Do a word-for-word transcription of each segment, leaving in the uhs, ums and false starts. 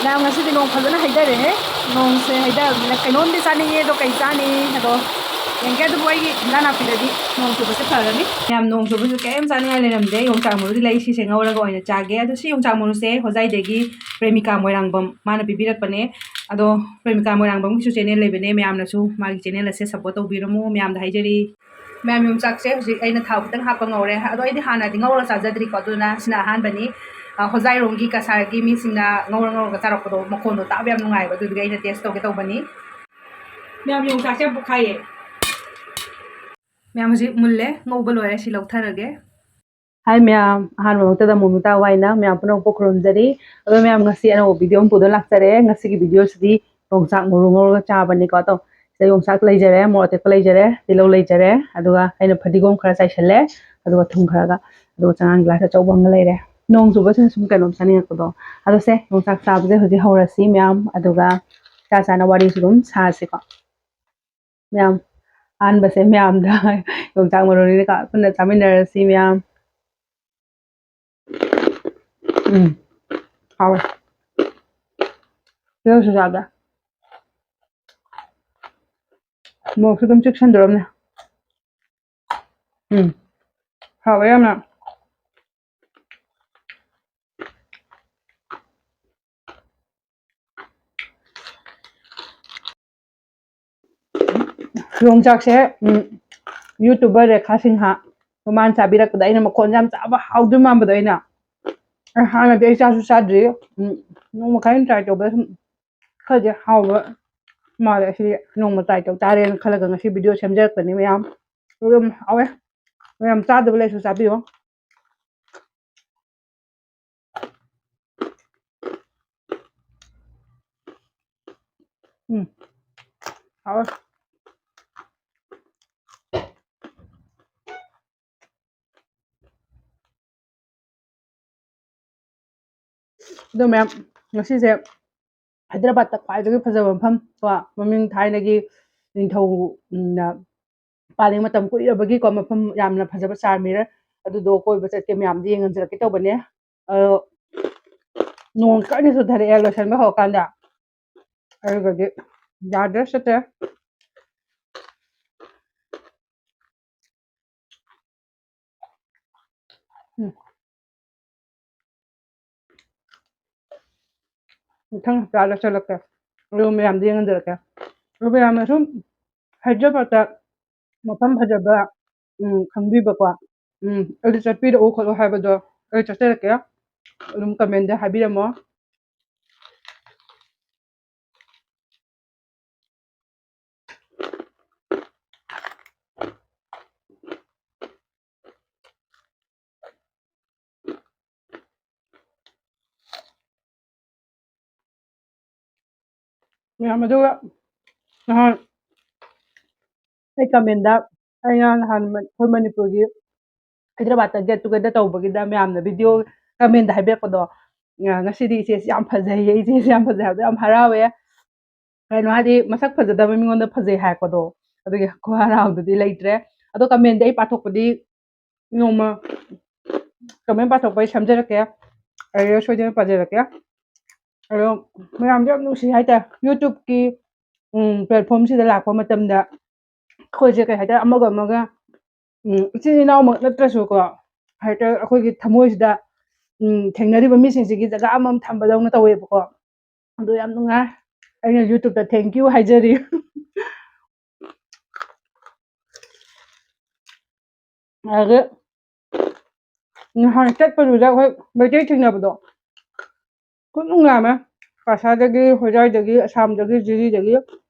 ꯃꯌꯥꯝ, ꯉꯁꯤꯗꯤ ꯅꯣꯡ ꯐꯖꯅ ꯍꯩꯊꯔꯦꯍꯦ꯫ ꯅꯣꯡꯁꯦ ꯍꯩꯊꯔꯕꯅꯤꯅ ꯀꯩꯅꯣꯝꯗꯤ ꯆꯥꯅꯤꯡꯉꯦ, ꯑꯗꯣ ꯀꯩ ꯆꯥꯅꯤ? ꯑꯗꯣ ꯌꯦꯡꯒꯦ꯫ ꯑꯗꯨꯕꯨ ꯑꯩꯒꯤ ꯏꯟꯖꯥꯡ ꯅꯥꯄꯤꯗꯗꯤ ꯅꯣꯡ ꯆꯨꯕꯁꯦ ꯐꯔꯅꯤ꯫ ꯃꯌꯥꯝ, ꯅꯣꯡ ꯆꯨꯕꯁꯨ ꯀꯩꯝ ꯆꯥꯅꯤꯡꯉꯥꯏ ꯂꯩꯔꯝꯗꯦ꯫ ꯌꯣꯡꯆꯥꯛ ꯃꯔꯨꯗꯤ ꯂꯩ, ꯁꯤꯁꯦ ꯉꯧꯔꯒ ꯑꯣꯏꯅ ꯆꯥꯒꯦ꯫ ꯑꯗꯣ ꯁꯤ ꯌꯣꯡꯆꯥꯛ ꯃꯔꯨꯁꯦ ꯍꯣꯖꯥꯏꯗꯒꯤ ꯄ꯭ꯔꯦꯃꯤꯀꯥ ꯃꯣꯏꯔꯥꯡꯕꯝ ꯃꯥꯅ ꯄꯤꯕꯤꯔꯛꯄꯅꯦ꯫ ꯑꯗꯣ ꯄ꯭ꯔꯦꯃꯤꯀꯥ ꯃꯣꯏꯔꯥꯡꯕꯝꯒꯤꯁꯨ ꯆꯦꯅꯦꯜ ꯂꯩꯕꯅꯦ, ꯃꯌꯥꯝꯅꯁꯨ ꯃꯥꯒꯤ ꯆꯦꯅꯦꯜ ꯑꯁꯦ ꯁꯞꯄꯣꯔꯠ ꯇꯧꯕꯤꯔꯝꯃꯨ꯫ ꯃꯌꯥꯝꯗ ꯍꯥꯏꯖꯔꯤ꯫ ꯃꯌꯥꯝ, ꯌꯣꯡꯆꯥꯛꯁꯦ ꯍꯧꯖꯤꯛ ꯑꯩꯅ ꯊꯥꯎ ꯈꯤꯇꯪ ꯍꯥꯞꯄ ꯉꯧꯔꯦ꯫ ꯑꯗꯣ ꯑꯩꯗꯤ ꯍꯥꯟꯅꯗꯤ ꯉꯧꯔꯒ ꯆꯥꯖꯗ꯭ꯔꯤꯀꯣ, ꯑꯗꯨꯅ ꯁꯤꯅ ꯑꯍꯥꯟꯕꯅꯤ꯫ ꯑ, ꯍꯣꯖꯥꯏꯔꯣꯝꯒꯤ ꯀꯁꯥꯔꯒꯤ ꯃꯤꯁꯤꯡꯅ ꯉꯧꯔ ꯉꯧꯔꯒ ꯆꯥꯔꯛꯄꯗꯣ ꯃꯈꯣꯟꯗꯣ ꯇꯥꯕ ꯌꯥꯝ ꯅꯨꯡꯉꯥꯏꯕ, ꯑꯗꯨꯗꯨꯒꯤ ꯑꯩꯅ ꯇꯦꯁ ꯇꯧꯒꯦ ꯇꯧꯕꯅꯤ꯫ ꯃꯌꯥꯝ, ꯌꯣꯡꯆꯥꯛꯁꯦ ꯌꯥꯝ ꯄꯣꯛꯈꯥꯏꯌꯦ꯫ ꯃꯌꯥꯝ, ꯍꯧꯖꯤꯛ ꯃꯨꯜꯂꯦ, ꯉꯧꯕ ꯂꯣꯏꯔꯦ, ꯁꯤ ꯂꯧꯊꯔꯒꯦ꯫ ꯍꯥꯏ ꯃꯌꯥꯝ, ꯑꯍꯥꯟꯕꯃꯛꯇꯗ ꯃꯣꯃꯤꯇꯥ ꯋꯥꯏꯅ ꯃꯌꯥꯝ ꯄꯨꯝꯅꯃꯛꯄꯨ ꯈꯨꯔꯨꯝꯖꯔꯤ꯫ ꯑꯗꯣ ꯃꯌꯥꯝ, ꯉꯁꯤ ꯑꯅꯧꯕ ꯚꯤꯗꯤꯑꯣ ꯑꯃ ꯄꯨꯗꯨꯅ ꯂꯥꯛꯆꯔꯦ꯫ ꯉꯁꯤꯒꯤ ꯚꯤꯗꯤꯑꯣꯁꯤꯗꯤ ꯌꯣꯡꯆꯥꯛ ꯃꯔꯨ ꯉꯧꯔꯒ ꯆꯥꯕꯅꯤꯀꯣ꯫ ꯑꯗꯣ ꯁꯤꯗ ꯌꯣꯡꯆꯥꯛ ꯂꯩꯖꯔꯦ, ꯃꯣꯔꯣꯛ ꯑꯇꯦꯛꯄ ꯂꯩꯖꯔꯦ, ꯇꯤꯜꯍꯧ ꯂꯩꯖꯔꯦ, ꯑꯗꯨꯒ ꯑꯩꯅ ꯐꯗꯤꯒꯣꯝ ꯈꯔ ꯆꯥꯏꯁꯜꯂꯦ, ꯑꯗꯨꯒ ꯊꯨꯝ ꯈꯔꯒ, ꯑꯗꯨꯒ ꯆꯉꯥꯡ ꯒ꯭ꯂꯥꯁ ꯑꯆꯧꯕ ꯑꯃꯒ ꯂꯩꯔꯦ꯫ ꯅꯣꯡ ꯆꯨꯕꯁꯤꯅ ꯁꯨꯝ ꯀꯩꯅꯣꯝ ꯆꯥꯅꯤꯡꯉꯛꯄꯗꯣ꯫ ꯑꯗꯣ ꯁꯦ, ꯌꯣꯡꯆꯥꯛ ꯆꯥꯕꯁꯦ ꯍꯧꯖꯤꯛ ꯍꯧꯔꯁꯤ ꯃꯌꯥꯝ, ꯑꯗꯨꯒ ꯆꯥ ꯆꯥꯅ ꯋꯥꯔꯤꯁꯨ ꯑꯗꯨꯝ ꯁꯥꯁꯤꯀꯣ꯫ ꯃꯌꯥꯝ, ꯑꯍꯥꯟꯕꯁꯦ ꯃꯌꯥꯝꯗ ꯌꯣꯡꯆꯥꯛ ꯃꯔꯨꯅꯤꯅ ꯄꯨꯟꯅ ꯆꯥꯃꯤꯟꯅꯔꯁꯤ ꯃꯌꯥꯝ꯫ ꯎꯝ, ꯍꯥꯎꯋꯦ꯫ ꯇꯤꯜꯍꯧꯁꯨ ꯆꯥꯕ꯭ꯔꯥ? ꯃꯣꯔꯣꯛꯁꯨ ꯑꯗꯨꯝ ꯆꯤꯛꯁꯟꯗꯣꯔꯝꯅꯦ꯫ ꯎꯝ, ꯍꯥꯎꯋꯦ ꯌꯥꯝꯅ꯫ ꯌꯣꯡꯆꯥꯛꯁꯦ, ꯎꯝ, YouTuber ꯔꯦꯈꯥ ꯁꯤꯡꯍ ꯃꯃꯥꯅ ꯆꯥꯕꯤꯔꯛꯄꯗ ꯑꯩꯅ ꯃꯈꯣꯟꯁꯦ ꯌꯥꯝ ꯆꯥꯕ ꯍꯥꯎꯗꯣꯏ ꯃꯥꯟꯕꯗꯣ ꯑꯩꯅ, ꯑ, ꯍꯥꯟꯅꯗꯤ ꯑꯩ ꯆꯥꯁꯨ ꯆꯥꯗ꯭ꯔꯤ, ꯎꯝ, ꯅꯣꯡꯃ ꯈꯔ ꯇ꯭ꯔꯥꯏ ꯇꯧꯕꯗ ꯁꯨꯝ ꯈꯔꯗꯤ ꯍꯥꯎꯕ ꯃꯥꯜꯂꯦ꯫ ꯑꯁꯤꯗꯤ ꯅꯣꯡꯃ ꯇ꯭ꯔꯥꯏ ꯇꯧ ꯇꯥꯔꯦꯅ ꯈꯜꯂꯒ ꯉꯁꯤ ꯚꯤꯗꯤꯑꯣ ꯁꯦꯝꯖꯔꯛꯄꯅꯤ ꯃꯌꯥꯝ꯫ ꯑꯗꯨꯝ ꯍꯥꯎꯋꯦ꯫ ꯃꯌꯥꯝ ꯆꯥꯗꯕ ꯂꯩꯔꯁꯨ ꯆꯥꯕꯤꯌꯣ꯫ ꯎꯝ, ꯍꯥꯎꯋꯦ꯫ ꯑꯗꯣ ꯃꯌꯥꯝ, ꯉꯁꯤꯁꯦ ꯍꯥꯏꯗ꯭ꯔꯕꯥꯠꯇ ꯈ꯭ꯋꯥꯏꯗꯒꯤ ꯐꯖꯕ ꯃꯐꯝ ꯀꯣ, ꯃꯃꯤꯡ ꯊꯥꯏꯅꯒꯤ ꯅꯤꯡꯊꯧ, ꯎꯝ, ꯄꯥꯜꯂꯤꯉꯩ ꯃꯇꯝ ꯀꯨꯏꯔꯕꯒꯤꯀꯣ ꯃꯐꯝ ꯌꯥꯝꯅ ꯐꯖꯕ ꯆꯥꯔꯃꯤꯔ, ꯑꯗꯨꯗꯣ ꯀꯣꯏꯕ ꯆꯠꯀꯦ, ꯃꯌꯥꯝꯗ ꯌꯦꯡꯍꯟꯖꯔꯛꯀꯦ ꯇꯧꯕꯅꯦ꯫ ꯑꯗꯣ ꯅꯣꯡ ꯀꯟꯅ ꯆꯨꯊꯔꯛꯑꯦ ꯂꯣꯏꯁꯟꯕ ꯍꯧꯔꯀꯥꯟꯗ꯫ ꯑꯗꯨꯒꯗꯤ ꯌꯥꯗ꯭ꯔꯦ, ꯆꯠꯇ꯭ꯔꯦ꯫ ꯎꯝ꯫ ꯃꯊꯪ ꯍꯞꯇꯥꯗ ꯆꯠꯂꯛꯀꯦ꯫ ꯑꯗꯨꯒ ꯃꯌꯥꯝꯗ ꯌꯦꯡꯍꯟꯖꯔꯛꯀꯦ꯫ ꯑꯗꯨꯒ ꯃꯌꯥꯝꯅ ꯁꯨꯝ ꯍꯥꯏꯗ꯭ꯔꯕꯥꯗꯇ ꯃꯐꯝ ꯐꯖꯕ, ꯎꯝ, ꯈꯪꯕꯤꯕꯀꯣ, ꯎꯝ, ꯑꯗꯨ ꯆꯠꯄꯤꯔꯛꯎ ꯈꯣꯠꯂꯨ ꯍꯥꯏꯕꯗꯣ ꯑꯩ ꯆꯠꯆꯔꯛꯀꯦ꯫ ꯑꯗꯨꯝ comment ꯍꯥꯏꯕꯤꯔꯝꯃꯣ꯫ ꯃꯌꯥꯝ, ꯑꯗꯨꯒ ꯅꯍꯥꯟ ꯑꯩ comment, ꯑꯩꯅ ꯅꯍꯥꯟ ꯃ-, ꯑꯩꯈꯣꯏ ꯃꯅꯤꯄꯨꯔꯒꯤ ꯍꯥꯏꯗ꯭ꯔꯕꯥꯗꯇ get together ꯇꯧꯕꯒꯤꯗ ꯃꯌꯥꯝꯅ video comment ꯍꯥꯏꯕꯤꯔꯛꯄꯗꯣ, ꯑ, "ꯉꯁꯤꯗꯤ ꯏꯆꯦꯁꯤ ꯌꯥꯝ ꯐꯖꯩꯌꯦ, ꯏꯆꯦꯁꯤ ꯌꯥꯝ ꯐꯖꯩ" ꯍꯥꯏꯕꯗꯣ ꯌꯥꯝ ꯍꯔꯥꯎꯋꯦ꯫ ꯀꯩꯅꯣ ꯍꯥꯏꯗꯤ, ꯃꯁꯛ ꯐꯖꯗꯕ ꯃꯤꯉꯣꯟꯗ ꯐꯖꯩ ꯍꯥꯏꯔꯛꯄꯗꯣ, ꯑꯗꯨꯒꯤ ꯈꯨꯍꯔꯥꯎꯗꯨꯗꯤ ꯂꯩꯇ꯭ꯔꯦ꯫ ꯑꯗꯣ comment ꯑꯩ ꯄꯥꯊꯣꯛꯄꯗꯤ ꯅꯣꯡꯃ comment ꯄꯥꯊꯣꯛꯄ ꯑꯩ ꯁꯦꯝꯖꯔꯛꯀꯦ, ꯑꯗꯨꯗ ꯁꯣꯏꯗꯅ ꯄꯥꯖꯔꯛꯀꯦ꯫ ꯑꯗꯣ ꯃꯌꯥꯝꯁꯦ ꯌꯥꯝ ꯅꯨꯡꯁꯤ ꯍꯥꯏꯇꯥꯔꯦ꯫ YouTube-ꯀꯤ, ꯎꯝ, platform-ꯁꯤꯗ ꯂꯥꯛꯄ ꯃꯇꯝꯗ ꯑꯩꯈꯣꯏꯁꯦ, ꯀꯩ ꯍꯥꯏꯇꯥꯔꯦ, ꯑꯃꯒ ꯑꯃꯒ, ꯎꯝ, ꯏꯆꯤꯟ ꯏꯅꯥꯎꯃꯛ ꯅꯠꯇ꯭ꯔꯁꯨꯀꯣ, ꯍꯦꯛꯇ ꯑꯩꯈꯣꯏꯒꯤ ꯊꯃꯣꯏꯁꯤꯗ, ꯎꯝ, ꯊꯦꯡꯅꯔꯤꯕ ꯃꯤꯁꯤꯡꯁꯤꯒꯤ ꯖꯒꯥ ꯑꯃꯃꯝ ꯊꯝꯕꯗꯧꯅ ꯇꯧꯋꯦꯕꯀꯣ꯫ ꯑꯗꯣ ꯌꯥꯝ ꯅꯨꯡꯉꯥꯏ꯫ ꯑꯩꯅ YouTube-ꯇ thank you ꯍꯥꯏꯖꯔꯤ꯫ ꯑꯗꯒꯤ ꯅꯍꯥꯟ ꯆꯠꯄꯗꯨꯗ ꯑꯩꯈꯣꯏ ꯃꯩꯇꯩ ꯊꯦꯡꯅꯕꯗꯣ ꯈꯨꯅꯨꯡꯉꯥꯏ ꯑꯃ꯫ ꯀꯁꯥꯔꯗꯒꯤ, ꯍꯣꯖꯥꯏꯗꯒꯤ, ꯑꯁꯥꯝꯗꯒꯤ, ꯖꯤꯔꯤꯗꯒꯤ꯫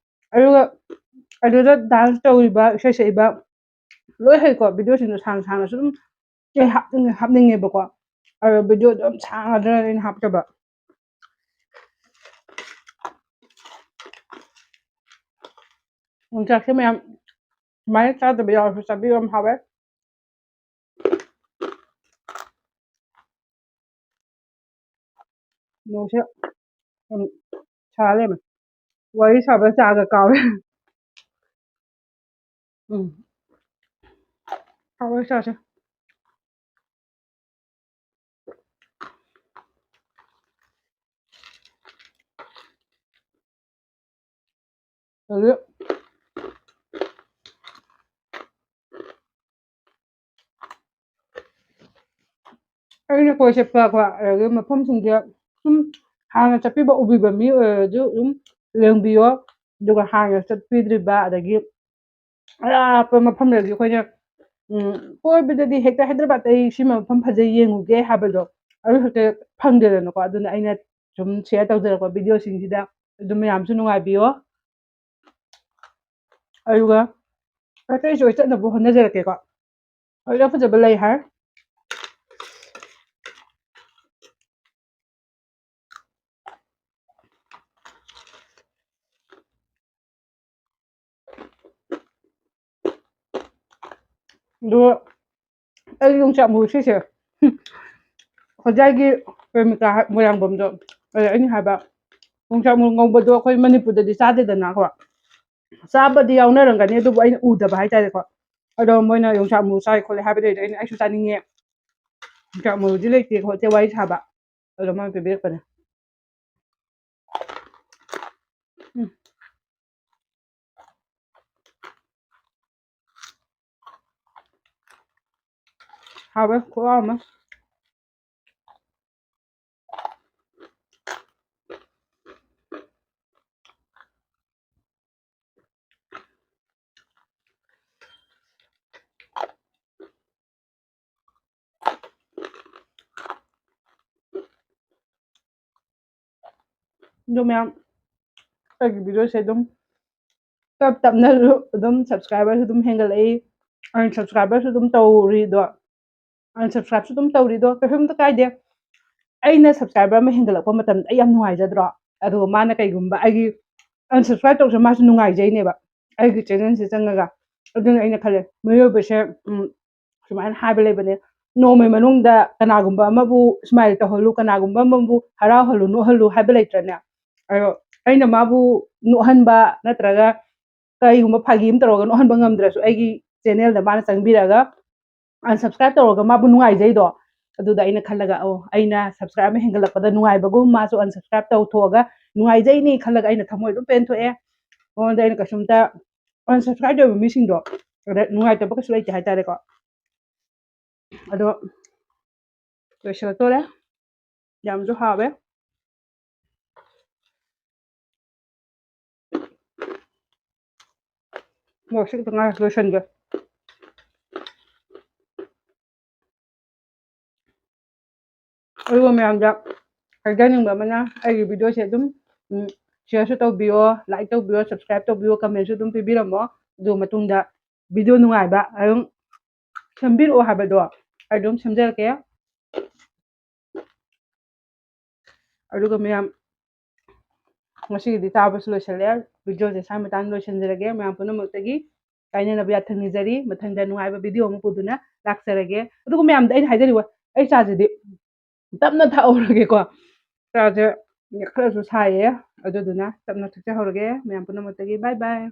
ꯑꯗꯨꯒ ꯑꯗꯨꯗ dance ꯇꯧꯔꯤꯕ, ꯏꯁꯩ ꯁꯛꯏꯕ ꯂꯣꯏ ꯍꯩꯀꯣ꯫ Video-ꯁꯤꯡꯗꯣ ꯁꯥꯡ ꯁꯥꯡꯅꯁꯨ ꯑꯗꯨꯝ ꯑꯩ ꯍꯥꯞꯅꯤꯡ-, ꯍꯥꯞꯅꯤꯡꯉꯦꯕꯀꯣ꯫ ꯑꯗꯣ video-ꯗꯣ ꯌꯥꯝ ꯁꯥꯡꯉꯗ꯭ꯔꯥꯅ ꯑꯩꯅ ꯍꯥꯞꯇꯕ꯫ ꯌꯣꯡꯆꯥꯛꯁꯦ ꯃꯌꯥꯝ ꯁꯨꯃꯥꯏꯅ ꯆꯥꯗꯕ ꯌꯥꯎꯔꯁꯨ ꯆꯥꯕꯤꯌꯨ, ꯌꯥꯝ ꯍꯥꯎꯋꯦ꯫ ꯃꯣꯔꯣꯛꯁꯦ ꯌꯥꯝ ꯁꯥ ꯂꯩꯔꯝꯃꯦ꯫ ꯋꯥꯔꯤ ꯁꯥꯕ ꯆꯥꯒ ꯀꯥꯎꯔꯦ꯫ ꯎꯝ꯫ ꯍꯥꯎꯋꯦ ꯆꯥꯁꯦ꯫ ꯑꯗꯨ ꯑꯩꯅ ꯀꯣꯏ ꯆꯠꯄ ꯀꯣ, ꯑꯗꯒꯤ ꯃꯐꯝꯁꯤꯡꯁꯦ ꯁꯨꯝ ꯍꯥꯟꯅ ꯆꯠꯄꯤꯕ ꯎꯕꯤꯕ ꯃꯤ ꯑꯣꯏꯔꯁꯨ ꯑꯗꯨꯝ ꯌꯦꯡꯕꯤꯌꯣ꯫ ꯑꯗꯨꯒ ꯍꯥꯟꯅ ꯆꯠꯄꯤꯗ꯭ꯔꯤꯕ, ꯑꯗꯒꯤ ꯑꯔꯥꯞꯄ ꯃꯐꯝꯗꯒꯤ ꯑꯩꯈꯣꯏꯅ, ꯎꯝ, ꯀꯣꯏꯕꯗꯗꯤ ꯍꯦꯛꯇ ꯍꯥꯏꯗ꯭ꯔꯕꯥꯗꯇ ꯑꯩ ꯁꯤꯃ ꯃꯐꯝ ꯐꯖꯩ ꯌꯦꯡꯉꯨꯒꯦ ꯍꯥꯏꯕꯗꯣ ꯑꯗꯨ ꯍꯦꯛꯇ ꯐꯪꯗꯦꯗꯅꯀꯣ꯫ ꯑꯗꯨꯅ ꯑꯩꯅ ꯁꯨꯝ share ꯇꯧꯖꯔꯛꯄ video ꯁꯤꯡꯁꯤꯗ ꯑꯗꯨꯝ ꯃꯌꯥꯝꯁꯨ ꯅꯨꯡꯉꯥꯏꯕꯤꯌꯣ꯫ ꯑꯗꯨꯒ ꯑꯇꯩꯁꯨ ꯑꯩ ꯆꯠꯅꯕ ꯍꯣꯠꯅꯖꯔꯛꯀꯦꯀꯣ꯫ ꯐꯖ ꯐꯖꯕ ꯂꯩ ꯍꯥꯏ꯫ ꯑꯗꯨ ꯑꯩ ꯌꯣꯡꯆꯥꯛ ꯃꯔꯨ ꯁꯤꯁꯦ, ꯍꯣꯖꯥꯏꯒꯤ ꯄ꯭ꯔꯦꯃꯤꯀꯥ ꯍꯥꯏ-, ꯃꯣꯏꯔꯥꯡꯕꯝꯗꯣ, ꯑꯗ ꯑꯩꯅ ꯍꯥꯏꯕ, ꯌꯣꯡꯆꯥꯛ ꯃꯔꯨ ꯉꯧꯕꯗꯣ ꯑꯩꯈꯣꯏ ꯃꯅꯤꯄꯨꯔꯗꯗꯤ ꯆꯥꯗꯦꯗꯅꯀꯣ꯫ ꯆꯥꯕꯗꯤ ꯌꯥꯎꯅꯔꯝꯒꯅꯤ, ꯑꯗꯨꯕꯨ ꯑꯩꯅ ꯎꯗꯕ ꯍꯥꯏꯇꯥꯔꯦꯀꯣ꯫ ꯑꯗꯣ ꯃꯣꯏꯅ ꯌꯣꯡꯆꯥꯛ ꯃꯔꯨ ꯆꯥꯏ ꯈꯣꯠꯂꯦ ꯍꯥꯏꯕꯗꯩꯗꯤ ꯑꯩꯅ, "ꯑꯩꯁꯨ ꯆꯥꯅꯤꯡꯉꯦ, ꯌꯣꯡꯆꯥꯛ ꯃꯔꯨꯗꯤ ꯂꯩꯇꯦ ꯈꯣꯠꯇꯦ" ꯋꯥꯔꯤ ꯁꯥꯕ꯫ ꯑꯗꯣ ꯃꯣꯏꯅ ꯄꯤꯕꯤꯔꯛꯄꯅꯦ꯫ ꯎꯝ꯫ ꯍꯥꯎꯋꯦ, ꯈꯨꯍꯥꯎ ꯑꯃ꯫ ꯑꯗꯨ ꯃꯌꯥꯝ, ꯑꯩꯒꯤ video ꯁꯦ ꯑꯗꯨꯝ ꯇꯞ ꯇꯞꯅꯁꯨ ꯑꯗꯨꯝ subscriber ꯁꯨ ꯑꯗꯨꯝ ꯍꯦꯟꯒꯠꯂꯛꯏ, unsubscriber ꯁꯨ ꯑꯗꯨꯝ ꯇꯧꯔꯤꯗꯣ, unsubscribe ꯁꯨ ꯑꯗꯨꯝ ꯇꯧꯔꯤꯗꯣ ꯀꯩꯁꯨꯝꯇ ꯀꯥꯏꯗꯦ꯫ ꯑꯩꯅ subscriber ꯑꯃ ꯍꯦꯟꯒꯠꯂꯛꯄ ꯃꯇꯝꯗ ꯑꯩ ꯌꯥꯝ ꯅꯨꯡꯉꯥꯏꯖꯗ꯭ꯔꯣ? ꯑꯗꯨꯒ ꯃꯥꯅ ꯀꯩꯒꯨꯝꯕ ꯑꯩꯒꯤ unsubscribe ꯇꯧꯔꯁꯨ ꯃꯥꯁꯨ ꯅꯨꯡꯉꯥꯏꯖꯩꯅꯦꯕ ꯑꯩꯒꯤ channel ꯁꯦ ꯆꯪꯉꯒ꯫ ꯑꯗꯨꯅ ꯑꯩꯅ ꯈꯜꯂꯦ, ꯃꯤꯑꯣꯏꯕꯁꯦ, ꯎꯝ, ꯁꯨꯃꯥꯏꯅ ꯍꯥꯏꯕ ꯂꯩꯕꯅꯦ, "ꯅꯣꯡꯃꯒꯤ ꯃꯅꯨꯡꯗ ꯀꯅꯥꯒꯨꯝꯕ ꯑꯃꯕꯨ smile ꯇꯧꯍꯜꯂꯨ, ꯀꯅꯥꯒꯨꯝꯕ ꯑꯃꯕꯨ ꯍꯔꯥꯎꯍꯜꯂꯨ, ꯅꯣꯛꯍꯜꯂꯨ" ꯍꯥꯏꯕ ꯂꯩꯇ꯭ꯔꯅꯦ? ꯑꯗꯣ ꯑꯩꯅ ꯃꯥꯕꯨ ꯅꯣꯛꯍꯟꯕ ꯅꯠꯇ꯭ꯔꯒ ꯀꯩꯒꯨꯝꯕ ꯐꯥꯒꯤ ꯑꯃ ꯇꯧꯔꯒ ꯅꯣꯛꯍꯟꯕ ꯉꯝꯗ꯭ꯔꯁꯨ, ꯑꯩꯒꯤ channel ꯗ ꯃꯥꯅ ꯆꯪꯕꯤꯔꯒ unsubscribe ꯇꯧꯔꯒ ꯃꯥꯕꯨ ꯅꯨꯡꯉꯥꯏꯖꯩꯗꯣ, ꯑꯗꯨꯗ ꯑꯩꯅ ꯈꯜꯂꯒ, "ꯑꯣ, ꯑꯩꯅ subscribe ꯑꯃ ꯍꯦꯟꯒꯠꯂꯛꯄꯗ ꯅꯨꯡꯉꯥꯏꯕꯒꯨꯝ ꯃꯥꯁꯨ unsubscribe ꯇꯧꯊꯣꯛꯑꯒ ꯅꯨꯡꯉꯥꯏꯖꯩꯅꯦ" ꯈꯜꯂꯒ ꯑꯩꯅ ꯊꯃꯣꯏ ꯑꯗꯨꯝ ꯄꯦꯟꯊꯣꯛꯑꯦ꯫ ꯃꯉꯣꯟꯗ ꯑꯩꯅ ꯀꯩꯁꯨꯝꯇ unsubscribe ꯇꯧꯕ ꯃꯤꯁꯤꯡꯗꯣ ꯑꯗ ꯅꯨꯡꯉꯥꯏꯇꯕ ꯀꯩꯁꯨ ꯂꯩꯇꯦ ꯍꯥꯏꯇꯥꯔꯦꯀꯣ꯫ ꯑꯗꯣ ꯂꯣꯏꯁꯤꯜꯂꯛꯇꯣꯔꯦ꯫ ꯌꯥꯝꯁꯨ ꯍꯥꯎꯋꯦ꯫ ꯃꯣꯔꯣꯛꯁꯦ ꯈꯤꯇꯪ ꯉꯥꯏꯔꯦ ꯂꯣꯏꯁꯟꯒꯦ꯫ ꯑꯗꯨꯒ ꯃꯌꯥꯝꯗ ꯍꯥꯏꯖꯅꯤꯡꯕ ꯑꯃꯅ, ꯑꯩꯒꯤ videoꯁꯦ ꯑꯗꯨꯝ, ꯎꯝ, shareꯁꯨ ꯇꯧꯕꯤꯌꯣ, like ꯇꯧꯕꯤꯌꯣ, subscribe ꯇꯧꯕꯤꯌꯣ, commentꯁꯨ ꯑꯗꯨꯝ ꯄꯤꯕꯤꯔꯝꯃꯣ꯫ ꯑꯗꯨꯒ ꯃꯇꯨꯡꯗ video ꯅꯨꯡꯉꯥꯏꯕ ꯑꯗꯨꯝ ꯁꯦꯝꯕꯤꯔꯛꯑꯣ ꯍꯥꯏꯕꯗꯣ ꯑꯩ ꯑꯗꯨꯝ ꯁꯦꯝꯖꯔꯛꯀꯦ꯫ ꯑꯗꯨꯒ ꯃꯌꯥꯝ, ꯉꯁꯤꯒꯤꯗꯤ ꯆꯥꯕꯁꯨ ꯂꯣꯏꯁꯤꯜꯂꯦ꯫ Videoꯁꯦ ꯁ꯭ꯋꯥꯏ ꯃꯇꯥꯡꯗ ꯂꯣꯏꯁꯤꯟꯖꯔꯒꯦ꯫ ꯃꯌꯥꯝ ꯄꯨꯝꯅꯃꯛꯇꯒꯤ ꯀꯥꯏꯅꯅꯕ ꯌꯥꯊꯪ ꯅꯤꯖꯔꯤ꯫ ꯃꯊꯪꯗ ꯅꯨꯡꯉꯥꯏꯕ video ꯑꯃ ꯄꯨꯗꯨꯅ ꯂꯥꯛꯆꯔꯒꯦ꯫ ꯑꯗꯨꯒ ꯃꯌꯥꯝꯗ ꯑꯩꯅ ꯍꯥꯏꯖꯔꯤꯕ, ꯑꯩ ꯆꯥꯁꯤꯗꯤ ꯇꯞꯅ ꯊꯛꯍꯧꯔꯒꯦꯀꯣ꯫ ꯆꯥꯁꯦ ꯈꯔꯁꯨ ꯁꯥꯏꯌꯦ, ꯑꯗꯨꯗꯨꯅ ꯇꯞꯅ ꯊꯛꯆꯍꯧꯔꯒꯦ꯫ ꯃꯌꯥꯝ ꯄꯨꯝꯅꯃꯛꯇꯒꯤ bye bye꯫